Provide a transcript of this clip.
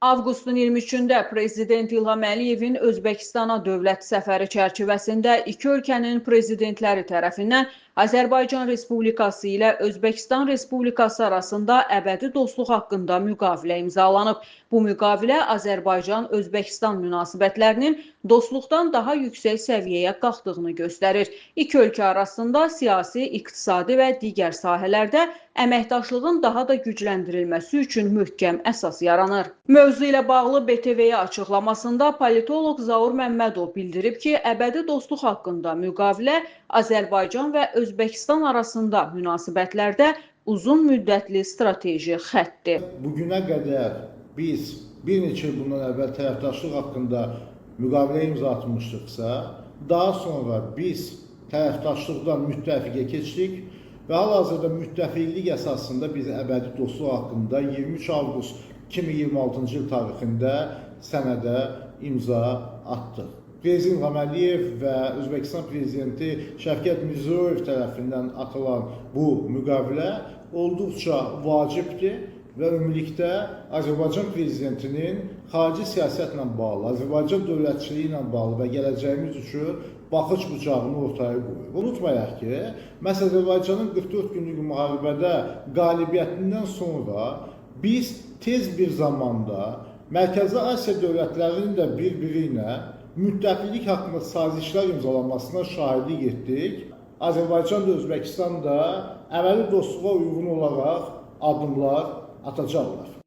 Avqustun 23-də Prezident İlham Əliyevin Özbəkistana dövlət səfəri çərçivəsində iki ölkənin prezidentləri tərəfindən Azərbaycan Respublikası ilə Özbəkistan Respublikası arasında əbədi dostluq haqqında müqavilə imzalanıb. Bu müqavilə Azərbaycan-Özbəkistan münasibətlərinin dostluqdan daha yüksək səviyyəyə qalxdığını göstərir. İki ölkə arasında siyasi, iqtisadi və digər sahələrdə əməkdaşlığın daha da gücləndirilməsi üçün möhkəm əsas yaranır. Mövzu ilə bağlı BTV-yə açıqlamasında politoloq Zaur Məmmədov bildirib ki, əbədi dostluq haqqında müqavilə Azərbaycan və Özbəkistan arasında münasibətlərdə uzun müddətli strateji xəttdir. Bugünə qədər biz bir neçə il bundan əvvəl tərəfdaşlıq haqqında müqavilə imza atmışdıqsa, daha sonra biz tərəfdaşlıqdan müttəfiqə keçdik və hal-hazırda müttəfiqlik əsasında biz əbədi dostluq haqqında 23 avqust 2026-cı il tarixində sənədə imza atdıq. Prezident İlham Əliyev və Özbəkistan prezidenti Şəvkət Mirziyoyev tərəfindən atılan bu müqavilə olduqca vacibdir və ümumilikdə Azərbaycan prezidentinin xarici siyasətlə bağlı, Azərbaycan dövlətçiliyi ilə bağlı və gələcəyimiz üçün baxış bucağını ortaya qoyur. Unutmayaq ki, məhz Azərbaycanın 44 günlük müharibədə qalibiyyətindən sonra biz tez bir zamanda Mərkəzi Asiya dövlətlərinin də bir-biri ilə müttəfiqlik haqqında sazişlər imzalamasına şahidlik etdik. Azərbaycan da Özbəkistan da əbədi dostluğa uyğun olaraq addımlar atacaqlar.